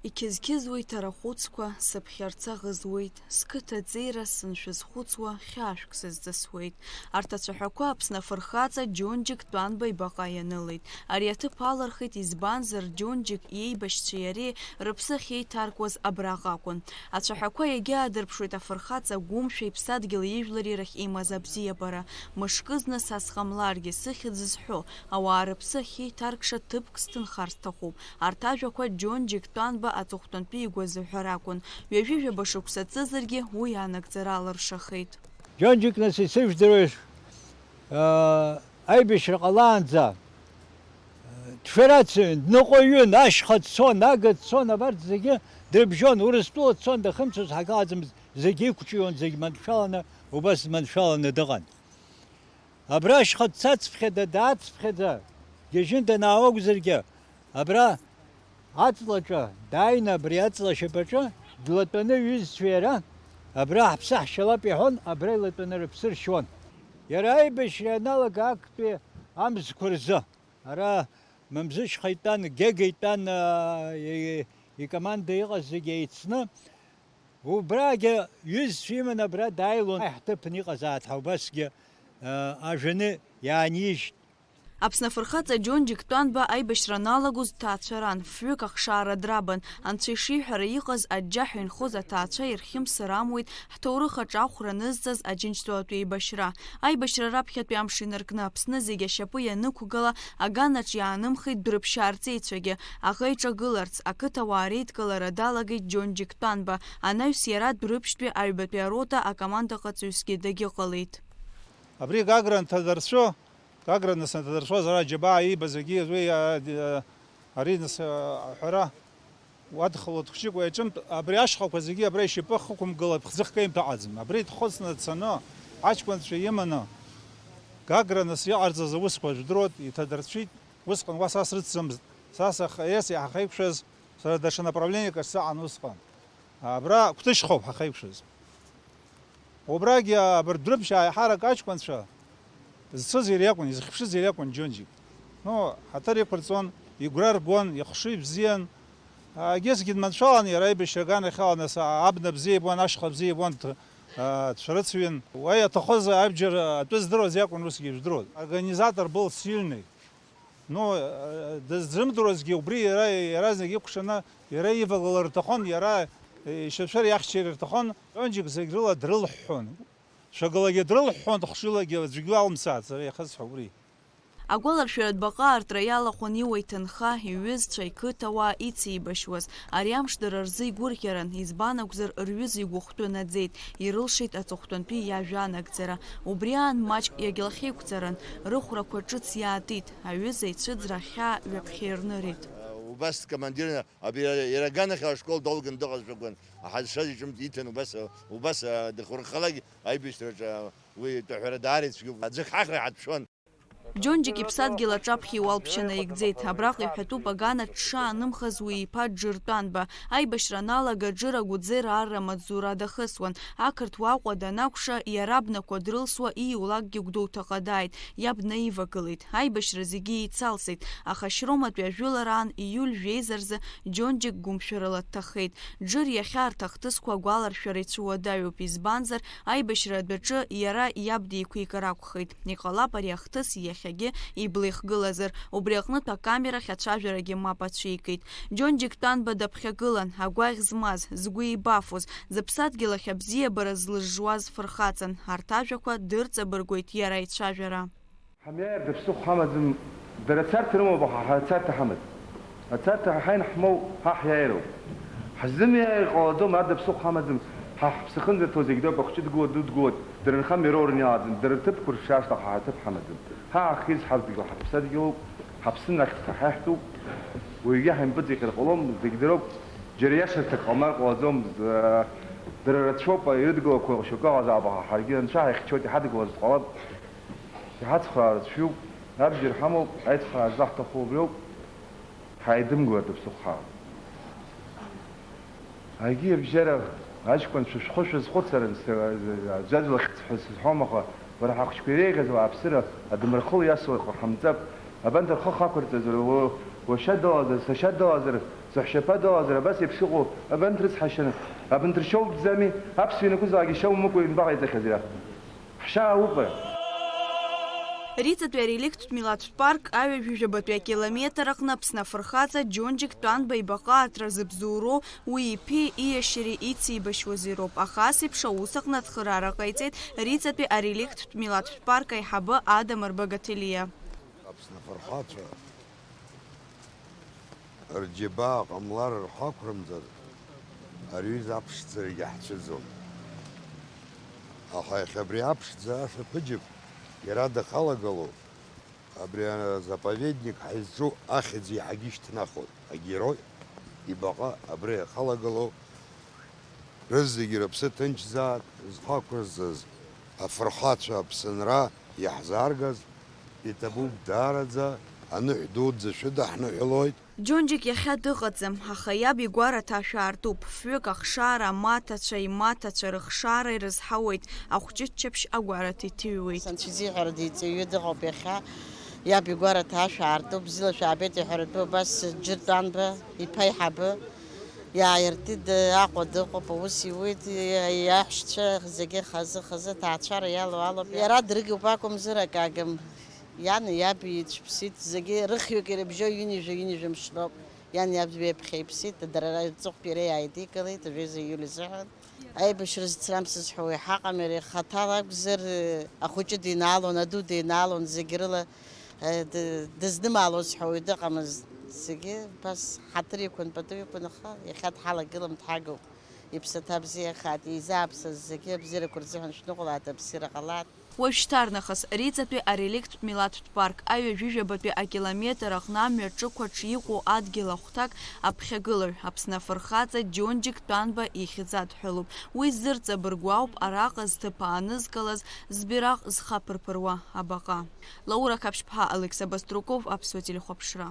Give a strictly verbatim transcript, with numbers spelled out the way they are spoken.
Иқьызқьызуеит арахәыцқәа, сыԥхьарца ӷызуеит, сқыҭа ҵеира сыншәызхәыцуа, хьаашәк сызҵысуеит. Арҭ ацәаҳәақәа Аԥсны афырхаҵа Џьонџьик Тәанба ибаҟа ианылеит. Ари аҭыԥ алырхит, избанзар, Џьонџьик иеибашьцәеи иареи рыԥсы ахьеиҭаркуаз абраҟа акәын. Ацәаҳәақәа иагьаадырԥшуеит афырхаҵа гәымшәа иԥсадгьыл ижәлари рахь имаз абзиабара. Мышкызны са сҟамларгьы, сыхьӡ зҳәо, ауаа рыԥсы ахьеиҭаркша ҭыԥк сҭынхар сҭахуп. Арҭ ажәақәа Џьонџьик Тәанба аҵыхәтәантәи игәазыҳәа ракәын. Ҩажәи жәаба шықәса ҵызаргьы уи анагӡара алыршахеит. Џьонџьик, нас, исыжәдыруеишь, аа, аибашьра ҟалаанӡа, дшәарацаҩын, дныҟәаҩын, ашьха дцон, ага дцон, абарҭ зегьы дрыбжьон, Урыстәыла дцон, дахымцоз ҳак ыҟаӡамызт, зегьы иқәҿион, зегь маншәаланы, убас дманшәаланы дыҟан. Абра ашьха дцацыԥхьаӡа, даацыԥхьаӡа, Гьежьын данаауа акәзаргьы, абра аҵлаҿы дааины, абри аҵла ашьапаҿы длатәаны иҩызцәа иара, абра ҳаԥсы ҳшьалап иҳәон, абра илатәаны рыԥсы ршьон. Иара аибашьра ианалага актәи амзқәа рзы, ара Мамзышьха итәан, Гега итәан, аа, и-, икоманда иҟаз зегьы еицны, убрагьы ҩызцәа иманы абра дааилон, ҳҭыԥны иҟазааит ҳәа убасгьы, аа, ажәаны иаанижьт. Аԥсны афырхаҵа Џьонџьик Тәанба аибашьра аналагоз дҭаацәаран, фҩык ахшара драбан. Анцәа ишиҳәара иҟаз, аџьџьаҳәа инхоз аҭаацәа ирхьымсыр амуит ҳҭоурых аҿы ахәра анызҵаз Аџьынџьтәылатә еибашьра. Аибашьра раԥхьатәи амш инаркны Аԥсны зегьы ашьапы ианықәгыла, аганаҿ иаанымхеит Дәрыԥшьаа рҵеицәагьы. Аӷа иҿагыларц, ақыҭауаа реидкылара далагеит Џьонџьик Тәанба, анаҩс иара Дәрыԥшьтәи аҩбатәи арота акомандаҟаҵаҩсгьы дагьыҟалеит. Абри Гагра анҭадырцәо, Гагра нас анҭадырцәоз ара аџьабаа иибаз егьи уи, а, ди-, а, ари нас, а, аҳәара уадхалоит хәыҷык уи аҿынтә, абри ашьхақәа зегьы абра ишьапы хықәымгыла ԥхӡы-хкеимҭа аҟаӡам. Абра иҭахоз наӡацаны, аҷкәынцәа иманы, Гагра нас иҟарҵаз аусқәа жәдыруеит, иҭадырцәит, усҟан уа са срыцӡамызт, са саха-, ес иаҳахеиқәшәаз, сара даҽа направлениак ахь саҟан усҟан. Абра Қәҭышьхоуп ҳахеиқәшәаз. Убрагьы абарҭ Дәрыԥшьаа аиҳарак аҷкәынцәа зцыз иара иакәын, изыхьԥшыз иара иакәын Џьонџьик. Ну, ҳаҭыр иқәырҵон, игәра ргон, ихшыҩ бзиан. Егьысгьы дманшәалан иара аибашьра аганахьала нас абна бзиа ибон, ашьха бзиа ибон, ҭ-, а, дшәарыцаҩын. Уа иаҭахыз абџьар атәы здыруаз иакәын усгьы ижәдыруаз. Организатор был сильный. Ну, э, дызрымдыруазгьы убри иара иаразнак икәшаны, иара ивагылар рҭахын, иара, э, ишьацәыр иахьчар рҭахын, Џьонџьик зегь рыла дрылҳәҳәон. Шәагылагьы дрылҳәҳәон, хшыҩлагьы аӡәгьы уалымсааит, сара иахьысҳәо убри. Агәаларшәаратә баҟа аартра иалахәын иуа иҭынха, иҩызцәа, иқыҭауаа ицеибашьуаз. Ари амш дара рзы игәырӷьаран, избан акәзар, рҩыза игәыхәтәы наӡеит, ирылшеит аҵыхәтәантәи иажәа анагӡара. Убри аан маҷк иагьлахьеиқәҵаран, рыхәрақәа ҿыц иаатит, аҩыза ицәыӡра ахьаа ҩаԥхьа ирнырит. Убас командирны, абри иара, иара аганахьала ашкол далган дыҟазшәа акәын, аҳазшаз иҿымҭ иҭан, убас, убас, а, дыхурхалак аибашьраҿы, а, уи атәаҳәара даара ицәгьоуп. Аӡәы хахра иҳаҭәшәон. Џьонџьик иԥсадгьыл аҿаԥхьа иуалԥшьа наигӡеит. Абраҟа иҳәатәуп аганахь дшаанымхаз уи иԥа Џыр Тәанба. Аибашьра аналага Џыр Агәыӡера арра амаҵзура дахысуан. Ақырҭуа Аҟәа данакәша, иара абнақәа дрылсуа ииулакгьы Гәдоуҭаҟа дааит, иаб днаивагылеит. Аибашьра зегьы еицалсит, аха Шьроматәи ажәылараан ииуль жәеиза рзы Џьонџьик гәымшәарыла дҭахеит. Џыр иахьа арҭ ахҭысқәа агәаларшәара ицәуадаҩуп, избанзар, аибашьра адәаҿы иара иаб деиқәикыр акәхеит. Иҟалап, ари ахҭыс иахьагьы иблеихгылазар, убри аҟнытә акамерахь ацәажәарагьы мап ацәикит. Џьонџьик Тәанба даԥхьагылан, агәаӷь змаз, згәы еибафоз, зыԥсадгьыл ахь абзиабара злызжуаз фырхаҵан. Арҭ ажәақәа дырҵабыргуеит иара ицәажәара. Ҳамиааир даԥсыхә ҳамаӡам, дара царҭа рымоуп, аха ҳара царҭа ҳамаӡам. Ацарҭа ҳа ианҳмоу, ҳа ҳиааироуп. Ҳзымиааир ҟалаӡом, ара даԥсыхә ҳамаӡам, ҳа ҳԥсы ахьынӡаҭоу зегь дроуп, ахәыҷы дгылоит, ду дгылоит, дара нхамҩа роураны иалаӡам, дара рҭыԥқәа ршашҭа ҳа ҳаҭыԥ ҳамаӡам. Ҳа ҳахьиз ҳаԥсадгьыл, ҳаԥсадгьылуп, ҳаԥсы нахьҭаҳаиҳәтәуп, уаҩгьы ҳаимпыҵихыр ҟалом, зегь дроуп, џьара иашарҭак ҟамлар ҟалаӡом, з-, дара рацәоуп, ирыдгылақәо шьоукы ыҟазаап, аха ҳаргьы анцәа ҳаихьчоит, иҳадгылаз ҟалап. Иҳацхраа рацәаҩуп, абџьар ҳамоуп, аицхраа злаҳҭаху убриоуп, ҳаидымгылар даԥсыхәҳа. Агьи абжьара аҷкәынцәа шәхы шәазхәыцрын, с-, аӡәаӡә лахьӡ ҳәа сызҳәом, аха уара ҳахәыҷқәа иреиӷьыз ауааԥсыра адамырхыла иасуа иҟаҳамҵап. Абанҭ рхы хақәырҵазар, уа-, уашьа дыҟазар, сашьа дыҟазар, Ҳшьапы адалазар абас еиԥш иҟоу абанҭрыцҳашьаны, абанҭ ршьоумҵӡами, аԥсуа ианакәызаалак ишьоумыкәа ҩынтәаҟа иҵахьазар? Ҳшьа аупа! Риҵатәи ареликттә милаҭтә парк аҩажәижәабатәи акилометр аҟны Аԥсны афырхаҵа Џьонџьик Тәанба ибаҟа аҭра зыбзоуроу уи иԥеи иашьареи ицеибашьуаз ироуп, аха ас еиԥш аус аҟны ацхыраара ҟаиҵеит Риҵатәи ареликттә милаҭтә парк аиҳабы Адамыр Багаҭелиа. Аԥсны афырхацәа рџьабаа ҟамлар рхы ақәрымҵар, ари аҩыза аԥшӡарагьы ҳцәыӡуан. Аха иахьа абри аԥшӡара ашәаԥыџьаԥ иара дахалагало, абри азаповедник ҳазҿу ахьӡ еиҳагьы ишьҭнахуан, агерой ибаҟа абра иахалагало. Рызегьы рыԥсы ҭынчзаат, зхы ақәырҵаз афырхацәа Аԥсынра иаҳзааргаз, иҭабуп даараӡа, аныҳә дуӡӡа шәыдаҳныҳәалоит. Џьонџьик иахьа дыҟаӡам, аха иаб игәараҭа ашә аартуп, фҩык ахшара амаҭацәа, имаҭацәа рыхшара ирызҳауеит, ахәҷы ччаԥшь агәараҭа иҭыҩуеит. Анцәа изиҳәара диҵаҩы дыҟоуп иахьа, иаб игәараҭа ашә аартуп, бзиала шәаабеит иҳәаратәы убас Џьыртәанба иԥа аиҳабы. Иааиртит, Аҟәа дыҟоуп, аус иуеит, иаҳәшьцәа зегьы хазы-хазы, ҭаацәара иалоу алоуп. Иара дрыгуп акәымзар, акы агым. Иани иаби ицәыԥсит, зегьы рыхҩык ирыбжьоу ҩынҩажәа, ҩынҩажәа мшроуп. Иани иаби ԥхьа иԥсит, дара рҵыхәтә иара иааидикылеит, жәеиза ииуль изыҳәан. Аибашьра зыцрамсыз ҳәа уи ҳаҟам, иара ихаҭала акәзар, ахәыҷы динаалон, аду динаалон, зегь рыла. Д-, дызнымаалоз ҳәа уаҩ дыҟамызт. Зегьы убас ҳаҭыр иқәын, пату иқәын, аха иахьа дҳалагылам, дҳагоуп. Иԥсаҭа бзиахааит, еизааԥсаз зегьы абзиарақәа рзыҳәан шәныҟәалааит, абзиара ҟалааит. Уажәшьҭарнахыс, Риҵатәи ареликттә милаҭтә парк аҩажәижәабатәи акилометр аҟны амҩа ҿықәаҿ иҟоу адгьыл ахәҭак аԥхьагылаҩ, Аԥсны афырхаҵа Џьонџьик Тәанба ихьӡ адҳәалоуп. Уи зырҵабыргуа ауп араҟа зҭыԥ аанызкылаз збираҟ зхаԥырԥыруа абаҟа. Лаура Қаԥшьԥҳа, Алықьса Баструков, Аԥсуа телехәаԥшра.